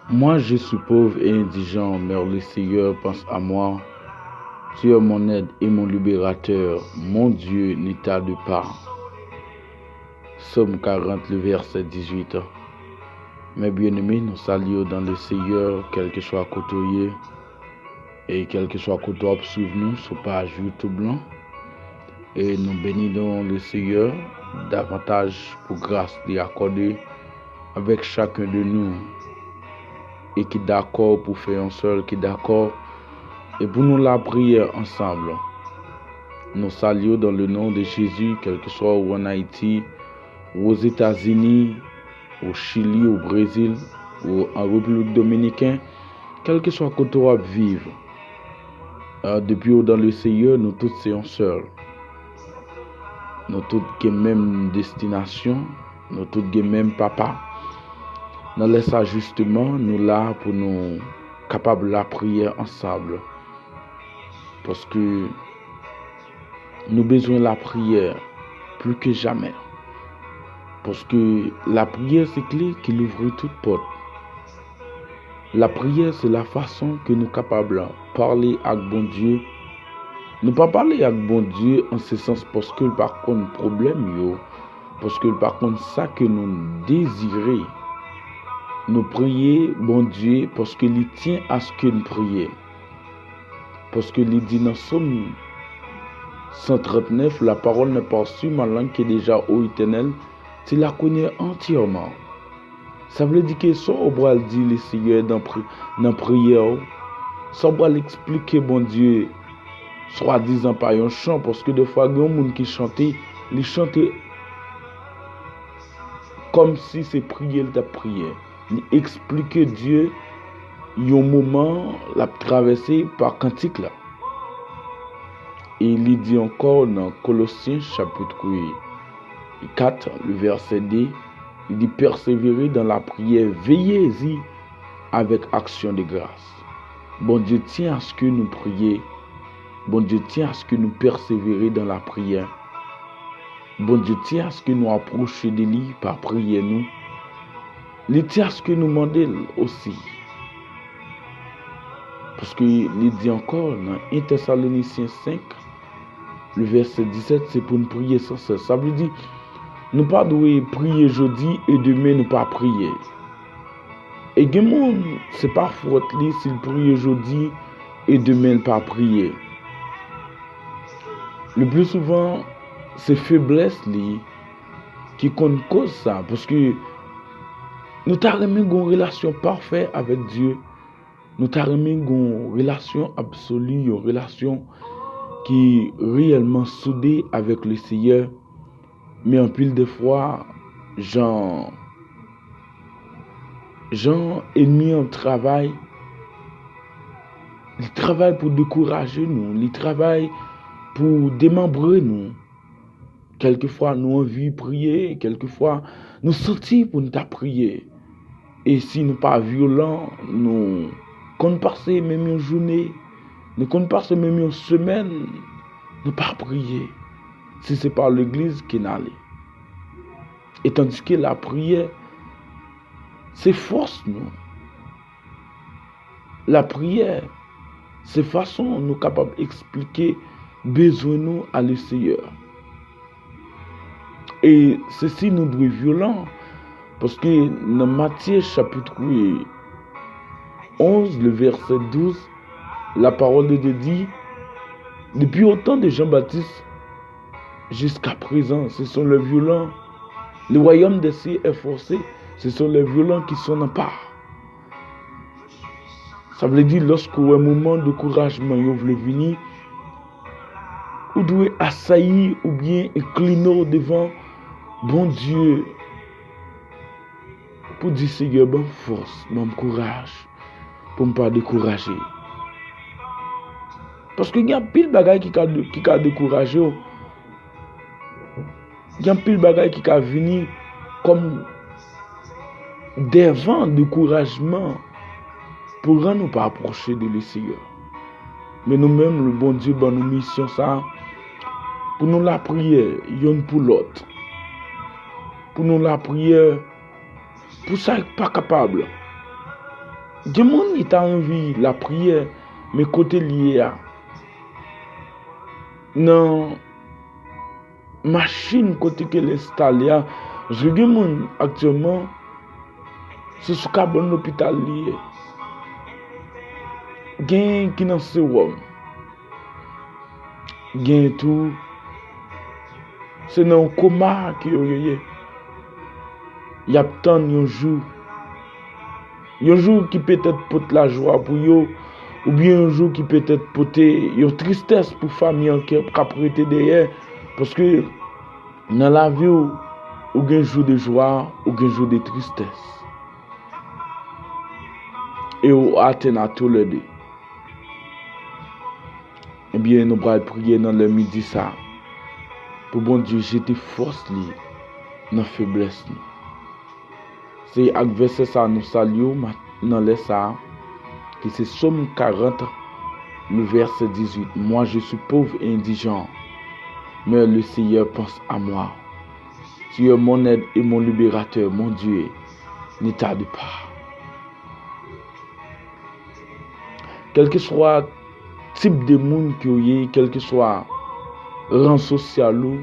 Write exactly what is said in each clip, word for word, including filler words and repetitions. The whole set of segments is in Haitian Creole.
Moi, je suis pauvre et indigent, mais le Seigneur pense à moi. Tu es mon aide et mon libérateur, mon Dieu ne tarde pas. Sòm karant, le vèsè dizuit. Mes bien-aimés, nou salye w dans le Seigneur, kèlkeswa kote w ye, e kèlkeswa kote w ap swiv nou sou paj YouTube lan. E nou beni dans le Seigneur davantaj pou gras li akòde avèk chacun de nous, e ki dakò pou fè yon sèl, ki dakò e pou nou lapriyè ansanm. Nou salye w dans le nom de Jésus, kèlkeswa ou ann Ayiti, ou Ozetazini, ou Chili, ou Brezil, ou an Repiblik Dominiken, kèlkeswa kote w ap viv. Ah, depi w dans le Seigneur, nou tout se yon sèl. Nou tout gen menm destinasyon, nou tout gen menm papa. Nan lè sa, jisteman, nou la pou nou kapab lapriyè ansanm. Paske nou bezwen lapriyè pli ke jamè. Paske lapriyè se kle ki louvri tout pòt. Lapriyè se lafason ke nou kapab pale ak Bondye. Nou pa pale ak Bondye an se sans paske l pa konn pwoblèm yo, paske l pa konn sa ke nou dezire. Nou priye Bondye paske li tyen aske n priye. Paske li di nan Sòm san trannèf, la parole n'est pas sur ma langue que déjà, ô Éternel, tu la connais entièrement. Sa vle di ke sa w pral di Lesenyè nan pri-, nan priyè w, sa w pral eksplike Bondye, swadizan pa yon chan, paske defwa gen yon moun ki chante, li chante kòmsi se priye l t ap priye. Li eksplike Dye yon moman l ap travèse pa kantik la. E li di ankò nan Kolosyen chapit kat, le vèsè de, li di, pèsevere dans la prière, veillez-y avec action de grâce. Bondye tyen aske nou priye. Bondye tyen aske nou pèsevere dans la prière. Bondye tyen aske nou apwoche de li pa priyè nou. Li tyen aske nou mande l osi. Paske li di ankò nan en Tèsalonisyen senk, le vèsè disèt, se pou n priye san sès. Sa vle di, nou pa dwe priye jodi e demen nou pa priye. E gen moun, se pa fòt li si l priye jodi e demen l pa priye. Le pli souvan, se feblès li ki konn koz sa, paske nou ta renmen gen yon relasyon pafè avèk Dye. Nou ta renmen gen yon relasyon absoli, yon relasyon ki reyèlman soude avèk Lesenyè. Men anpil de fwa, jan, jan ènmi an travay, li travay pou dekouraje nou, li travay pou demanbre nou. Kèlkefwa nou anvi priye, kèlkefwa nou santi pou n ta priye. E si nou pa vyolan, nou konn pase menm yon jounen, nou konn pase menm yon semèn, nou pa priye. Si se pa legliz ke n ale. E tandiske lapriyè, se fòs nou. Lapriyè, se fason nou kapab eksplike bezwen nou a Lesenyè. E se si nou dwe vyolan, paske nan Matye chapit onz, le vèsè douz, la parole de Dieu dit, depuis au temps de Jean-Baptiste, jusqu'à présent, ce sont les violents. Le royaume des cieux est forcé, ce sont les violents qui sont nan pa. Sa vle di, lòske w wè moman dekourajman yo vle vini, ou dwe asayi oubyen enkline w devan Bondye pou di, Senyè, ban m fòs, ban m kouraj pou m pa dekouraje. Paske gen anpil bagay ki ka de-, ki ka dekouraje w. Gen anpil bagay ki ka vini kòm dèvan dekourajman pou rann ou pa apwoche de Lesenyè. Men nou menm, le Bondye ban nou misyon sa a, pou nou lapriyè yonn pou lòt. Pou nou lapriyè pou sa k pa kapab. Gen moun ki ta anvi lapriyè, men kote l ye a, nan machin kote ke l enstale a, paske gen moun aktyèlman, se sou kabòn lopital li ye. Gen ki nan sewòm. Gen tou, se nan yon koma ke yo ye. Y ap tann yon jou. Yon jou ki petèt pot lajwa pou yo, oubyen yon jou ki petèt pote yon tristès pou fanmi an k ap rete dèyè. Paske nan lavi w, ou gen jou de jwa, ou gen jou de tristès. E ou atenn a toulède. Ebyen, nou pral priye nan lè midi sa a, pou Bondye jete fòs li nan feblès nou. Se ak vèsè sa a nou salye w ma-, nan lè sa a, ki se Sòm karant, le vèsè dizuit. Moi, je suis pauvre et indigent, mais le Seigneur pense à moi. Tu es mon aide et mon libérateur, mon Dieu, ne tarde pas. Kèlkeswa tip de moun ke w ye, kèlkeswa ran sosyal ou,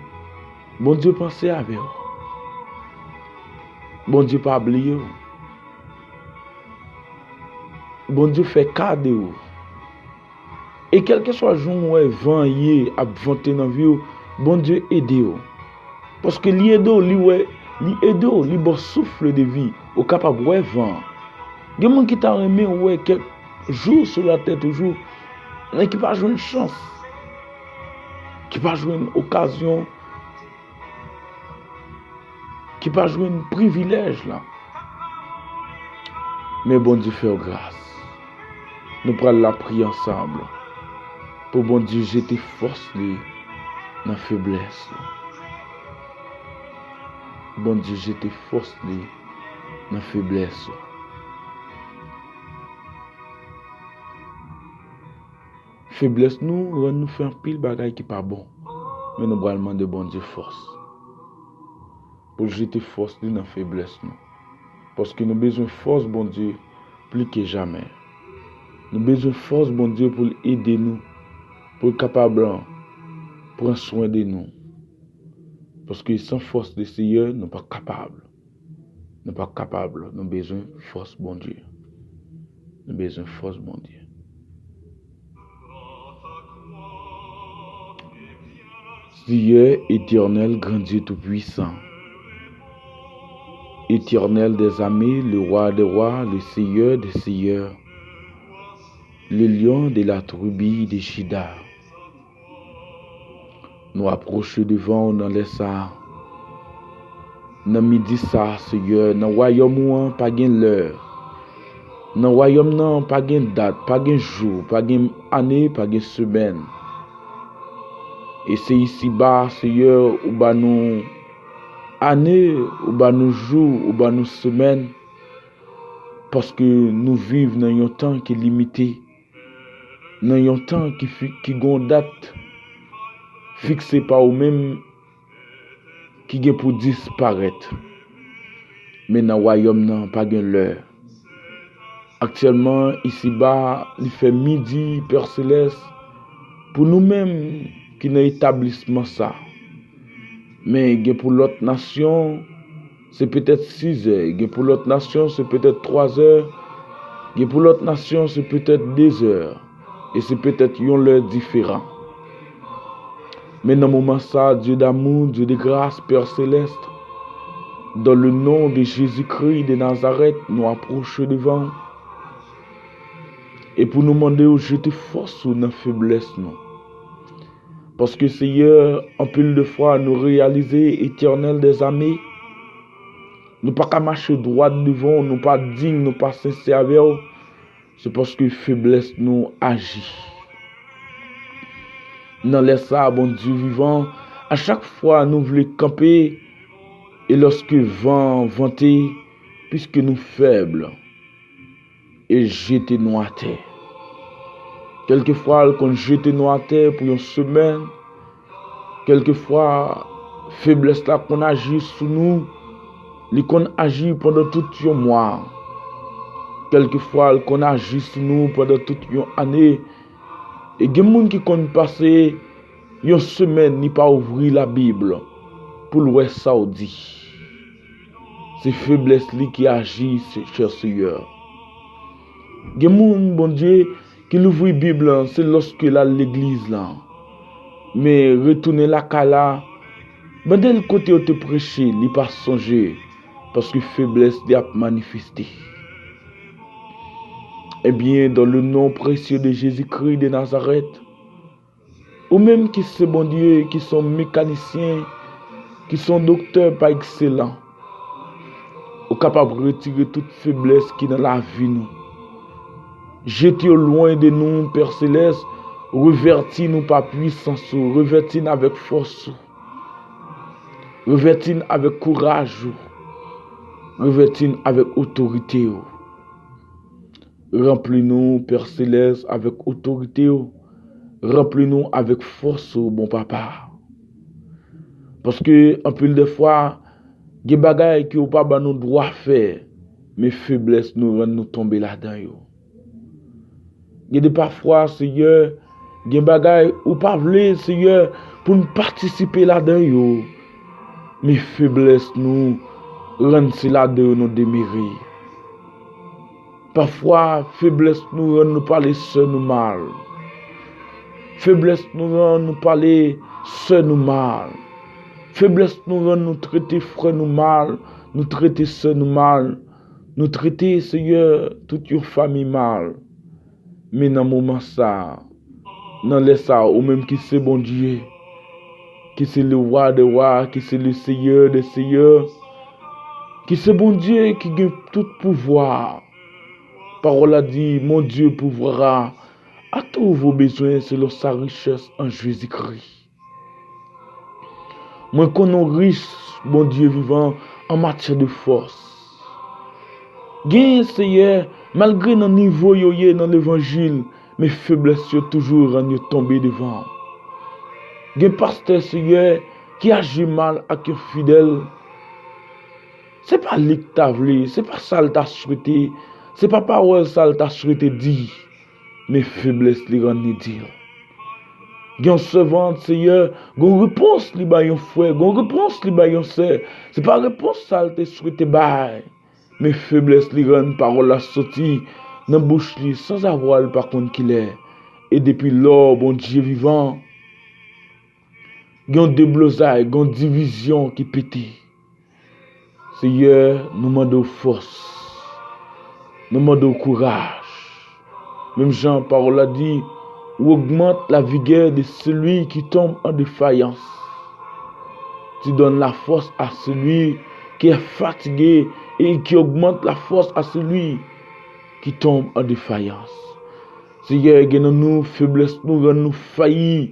Bondye panse avè w. Bondye pa bliye w. Bondye fè ka de ou. E kèlkeswa jan w wè van an ye ap vante nan vi w, Bondye ede w. Paske li ede w, li wè, li ede w, li ba w souf de vi. Ou kapab wè van an. Gen moun ki ta renmen wè kèk jou sou latè toujou, men ki pa jwenn chans, ki pa jwenn okazyon, ki pa jwenn privilèj la. Men Bondye fè w gras. Nou pral lapriyè ansanm pou Bondye jete fòs li nan feblès ou. Bondye jete fòs li nan feblès ou. Feblès nou rann nou fè anpil bagay ki pa bon. Men nou pral mande Bondye fòs. Pou l jete fòs li nan feblès nou. Paske nou bezwen fòs Bondye pli ke jamè. Nou bezwen fòs Bondye pou l ede nou, pou l kapab pran swen de nou. Paske san fòs de Seyè, nou pa kapab. Nou pa kapab, nou bezwen fòs Bondye. Nou bezwen fòs Bondye. Seyè etènèl, gran Dye toupisan, Etènèl dèzame, le Wa dè wa, le Seyè dè seyè, le Lyon de la tribi de Jida. Nou apwoche devan w nan lè sa a. Nan midi sa a, Seyè, nan wayòm ou an pa gen lè. Nan wayòm nan pa gen dat, pa gen jou, pa gen ane, pa gen semèn. E se isiba, Seyè, ou ba nou ane, ou ba nou jou, ou ba nou semèn, paske nou viv nan yon tan ki limite, nan yon tan ki fi-, ki gon dat fikse pa ou menm, ki gen pou disparèt. Men nan wayòm nan pa gen lè. Aktyèlman, isiba, li fè midi, Pè Selès, pou nou menm ki nan etablisman sa. Men gen pou lòt nasyon, se petèt sizè, gen pou lòt nasyon, se petèt twazè, gen pou lòt nasyon, se petèt dezè, e se petèt yon lè diferan. Men nan moman sa, Dye damou, Dye de gras, Pè Selès, dans le nom de Jésus-Christ de Nazareth, nou apwoche devan w. E pou nou mande w jete fòs ou nan feblès nou. Paske, Seyè, anpil de fwa, nou reyalize, Etènèl dèzame, nou pa ka mache dwat devan w, nou pa dign, nou pa sensè avè w. Se paske feblès nou aji. Nan lè sa a, Bondye vivan, a chak fwa nou vle kanpe, e lòske van an vante, piske nou fèb, e jete nou atè. Kèlkefwa, l konn jete nou atè pou yon semèn, kèlkefwa, feblès la konn aji sou nou, li konn aji pandan tout yon mwa. Kèlkefwa l konn aji sou nou pandan tout yon ane, e gen moun ki konn pase yon semèn li pa ouvri Labib pou l wè sa w di. Se feblès li ki aji, se, chè Seyè. Gen moun, Bondye, ki louvri Bib lan, se lòske l al legliz lan. Men retounen lakay la, mande l kote yo te preche, li pa sonje, paske feblès li ap manifeste. Ebyen, dans le nom précieux de Jésus-Christ de Nazareth, ou menm ki se Bondye, ki se yon mekanisyen, ki se yon doktè pa ekselan, ou kapab retire tout feblès ki nan lavi nou. Jete yo lwen de nou, Pè Selès, revèti nou pa pwisans ou, revèti n avèk fòs ou, revèti n avèk kouraj ou, revèti n avèk otorite ou. Ranpli nou, Pè Selès, avèk otorite ou. Ranpli nou avèk fòs ou, bon Papa. Paske, anpil de fwa, gen bagay ke ou pa ban nou dwa fè, men feblès nou rann nou tonbe ladan yo. Gen de pafwa, Seyè, gen bagay ou pa vle, Seyè, pou n patisipe ladan yo, men feblès nou rann se ladan yo nou demere. Pafwa, feblès nou rann nou pale sè nou mal. Feblès nou rann nou pale sè nou mal. Feblès nou rann nou trete frè nou mal, nou trete sè nou mal, nou trete, Seyè, tout yon fanmi mal. Men nan moman sa a, nan lè sa a, ou menm ki se Bondye, ki se le Roi des rois, ki se le Seigneur des seigneurs, ki se Bondye ki gen tout pouvwa. Pawòl la di, Mon Dieu pourvoira à tous vos besoins selon sa richesse en Jésus-Christ. Mwen konnen w rich, Bondye vivan, an matyè de fòs. Gen, Seyè, malgre nan nivo yo ye nan levanjil, men feblès yo toujou rann yo tonbe devan w. Gen pastè, Seyè, ki aji mal ak yon fidèl. Se pa li k ta vle, se pa sa l ta swete, se pa pawòl sa l ta swete di, men feblès li rann li di l. Gen yon sèvant, Seyè, gen yon repons li bay yon frè, gen yon repons li bay yon sè. Se pa repons sa l te swete bay, men feblès li rann pawòl la soti nan bouch li sanzavwa l pa konn kilè. E depi lò, Bondye vivan, gen yon deblozay, gen yon divizyon ki pete. Seyè, nou mande w fòs. Nou mande w kouraj. Menm jan pawòl la di, ou augmentes la vigueur de celui qui tombe en défaillance. Tu donnes la force à celui qui est fatigué et qui augmente la force à celui qui tombe en défaillance. Seyè, gen nan nou feblès nou rann nou fayi.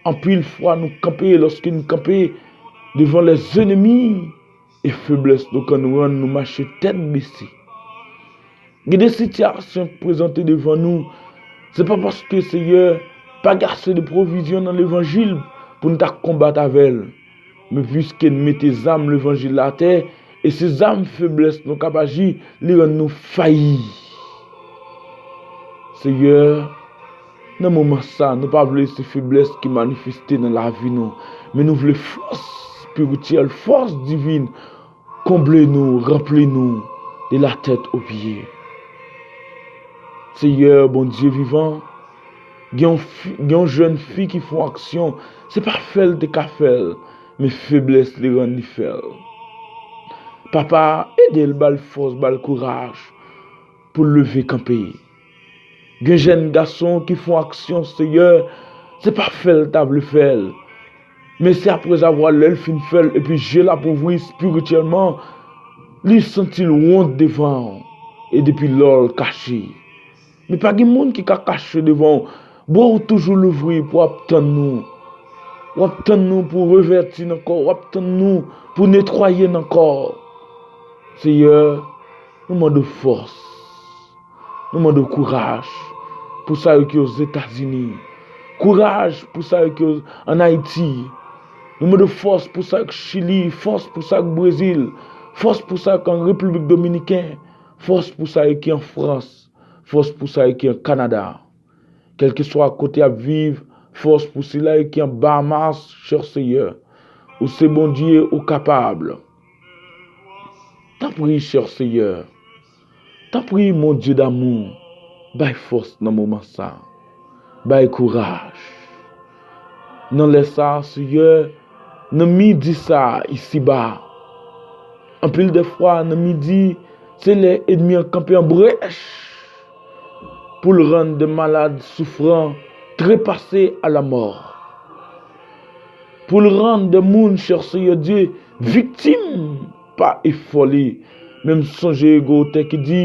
Anpil fwa nou kanpe, lòske nou kanpe devan lèzennmi, e feblès nou kan nou rann nou mache tèt bese. Gen de sitiyasyon k prezante devan nou, se pa paske, Seyè, pa gen ase de pwovizyon nan levanjil pou n ta konbat avè l. Men piske n mete zam levanjil la atè, e se zam feblès nou k ap aji, li rann nou fayi. Seyè, nan moman sa, nou pa vle se feblès ki manifeste nan lavi nou, men nou vle fòs espirityèl, fòs divin, konble nou, ranpli nou de la tèt o pye. Seyè, Bondye vivan, gen yon fi, gen yon jèn fi ki fè yon aksyon, se pa fè l te ka fè l, men feblès li rann li fè l. Papa, ede l, ba l fòs, ba l kouraj pou l leve kanpe. Gen jèn gason ki fè yon aksyon, Seyè, se pa fè l ta vle fè l. Men se aprezavwa lè l fin fè l epi je l ap ouvri espirityèlman, li santi l wont devan w. E depi lò l kache. Men pa gen moun ki ka kache devan w. Bra w toujou louvri pou w ap tann nou. W ap tann nou pou w revèti n ankò. W ap tann nou pou w netwaye n ankò. Seyè, nou mande w fòs. Nou mande w kouraj pou sa yo ki Ozetazini. Kouraj pou sa yo ki ann Ayiti. Nou mande w fòs pou sa yo k Chili, fòs pou sa yo k Brezil, fòs pou sa yo k an Repiblik Dominiken, Fòs pou sa yo ki an Frans, fòs pou sa yo ki an Kanada. Kèlkeswa kote y ap viv, fòs pou sila yo ki an Bahamas, chè Seyè. Ou se Bondye, ou kapab. Tanpri, chè Seyè. Tanpri, mon Dye damou, bay fòs nan moman sa. Bay kouraj. Nan lè sa, Seyè, nan midi sa isiba, anpil de fwa nan midi, se lè ènmi an kanpe an brèch pou l rann de malad soufran trepase a lamò. Pou l rann de moun, chè Seyè Dye, viktim pa efò li. Men m sonje gen otè ki di,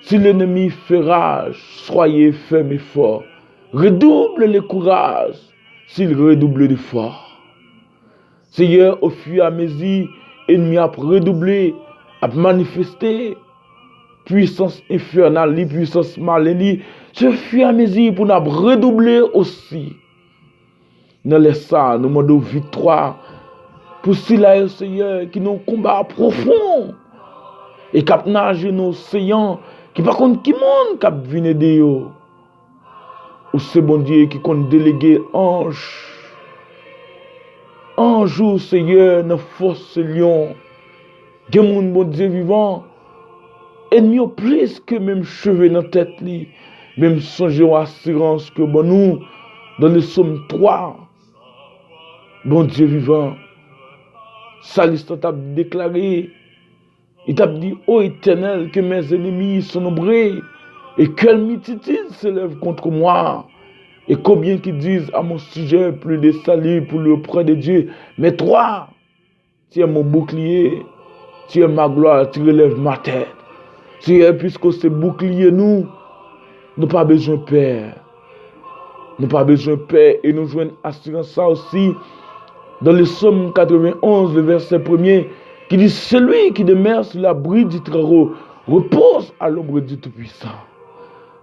si lennmi fè raj, soyez ferme et fort, redouble le courage, s'il redouble d'efforts. Seyè, ofiramezi ènmi ap redouble, ap manifeste pwisans enfènal li, pwisans malen li, se ofiramezi pou n ap redouble osi. Nan lè sa, nou mande w viktwa pou sila yo, Seyè, ki nan yon konba pwofon e k ap naje nan oseyan, ki pa konn ki moun k ap vin ede yo. Ou se Bondye ki konn delege anj. Anj ou, Seyè, nan fòs se lyon. Gen moun, Bondye vivan, ènmi yo plis ke menm cheve nan tèt li. Men m sonje yon asirans ke w ban nou dans le Psaume twa. Bondye vivan, salis lan t ap deklare, li t ap di, ô Éternel, que mes ennemis sont nombreux et quelle multitude s'élève contre moi. Et combien qui disent à mon sujet, plus de salut pour lui auprès de Dieu. Mais toi, tu es mon bouclier, tu es ma gloire, tu relèves ma tête. Seyè, piske w se boukliye nou, nou pa bezwen pè. Nou pa bezwen pè e nou jwenn asirans sa osi dans le Psaume quatre-vingt-onze, le verset premier, qui dit, celui qui demeure sous l'abri du Très-Haut repose à l'ombre du Tout-Puissant.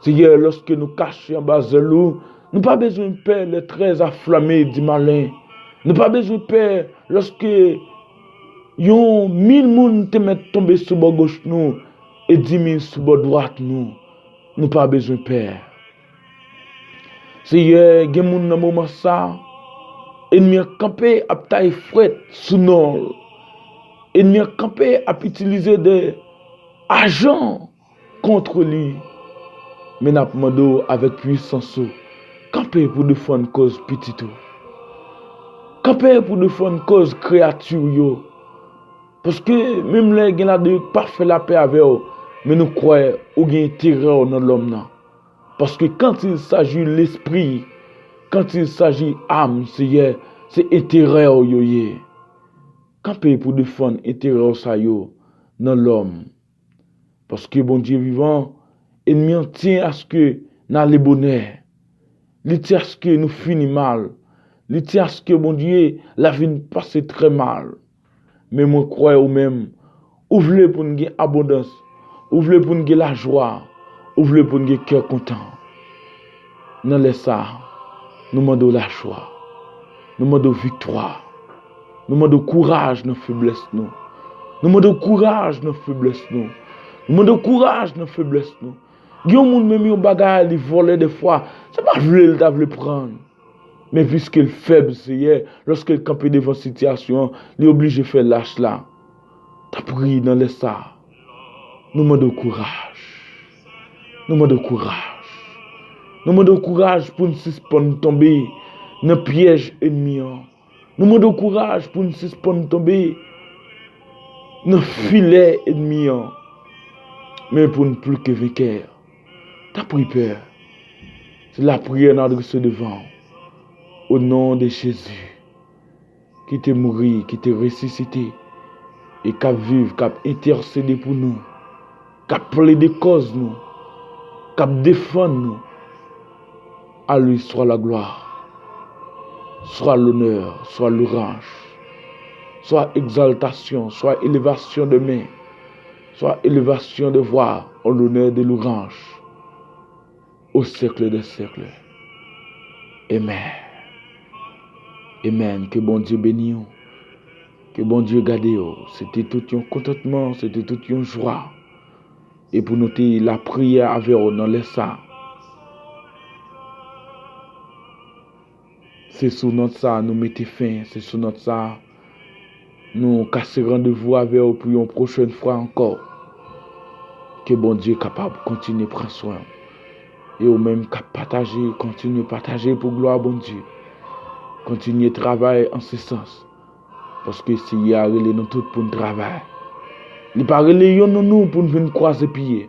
Seyè, lòske nou kache anba zèl ou, nou pa bezwen pè les traits enflammés du malin. Nou pa bezwen pè lòske yon mil moun te mèt tonbe sou bò goch nou e di mil sou bò dwat nou. Nou pa bezwen pè. Seyè, gen moun nan moman sa, ènmi an kanpe ap taye frèt sou non l. Ènmi an kanpe ap itilize de ajan kont li. Men n ap mande w avèk pwisans ou, kanpe pou defann kòz pitit ou. Kanpe pou defann kòz kreyati w yo. Paske menm lè gen ladan yo k pa fè lapè avè w, men nou kwè ou gen enterè w nan lòm nan. Parce que quand il s'agit l'esprit, quand il s'agit âme, Seyè, se enterè w yo ye. Kanpe pou defann enterè w sa yo nan lòm. Paske Bondye vivan, ènmi an tyen aske n ale bonè. Li tyen aske nou fini mal. Li tyen aske Bondye, lavi n pase trè mal. Men mwen kwè ou menm, ou vle pou n gen abondans, ou vle pou n gen lajwa, ou vle pou n gen kè kontan. Nan lè sa, nou mande w lajwa, nou mande w viktwa, nou mande w kouraj nan feblès nou. Nou mande w kouraj nan feblès nou. Nou mande w kouraj nan feblès nou. Gen yon moun menm yon bagay li vòlè dèfwa, se pa vle l ta vle pran. Men piske l fèb, Seyè, lòske l kanpe devan sitiyasyon an, li oblije fè lach la. Tanpri, nan lè sa, nou mande w kouraj. Nou mande w kouraj. Nou mande w kouraj pou n sispann tonbe nan pyèj ènmi an. Nou mande w kouraj pou n sispann tonbe nan filè ènmi an. Men pou n pli ke venkè. Tanpri, Pè. Se lapriyè n adrese devan w. O non de Jezi, ki te mouri, ki te resisite, e k ap viv, k ap entèsede pou nou, k ap plede kòz nou, k ap defann nou. A lui soit la gloire, soit l'honneur, soit louange, soit exaltation, soit élévation de main, soit élévation de voix en l'honneur de louange. Au siècle des siècles. Amen. Amen. Ke Bondye beni w. Ke Bondye gade w. Se te tout yon kontantman, se te tout yon jwa. e pou nou te lapriyè avè w nan lè sa a. Se sou nòt sa a nou mete fen, se sou nòt sa a nou kase randevou avè w pou yon pwochèn fwa ankò. Ke Bondye kapab kontinye pran swen w. E ou menm k ap pataje, kontinye pataje pou glwa Bondye. Kontinye travay an se sans. Paske Seyè a rele nou tout pou n travay. Li pa rele yonn nan nou pou n vin kwaze pye.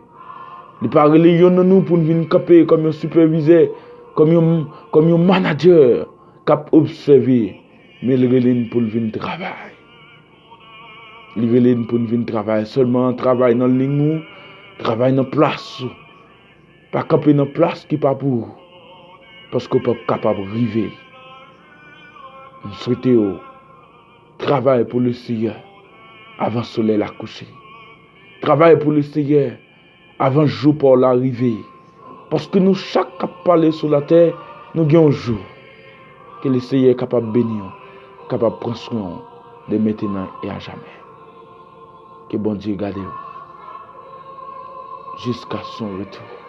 Li pa rele yonn nan nou pou n vin kanpe kòm yon sipèvizè, kòm yon, kòm yon manadjè k ap obsève. Men li rele n pou n vin travay. Li rele n pou n vin travay. Sèlman travay nan liy ou, travay nan plas ou. Pa kanpe nan plas ki pa pou ou, paske w p ap kapab rive. M swete w travay pou Leseyè avan solèy la kouche. Travay pou Leseyè avan jou pa w la rive. Paske nou chak k ap pale sou latè, nou gen yon jou. Ke Leseyè kapab beni w, kapab pran swen w de mentenan e a jamè. Ke Bondye gade w jiska son retou.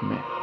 Amèn.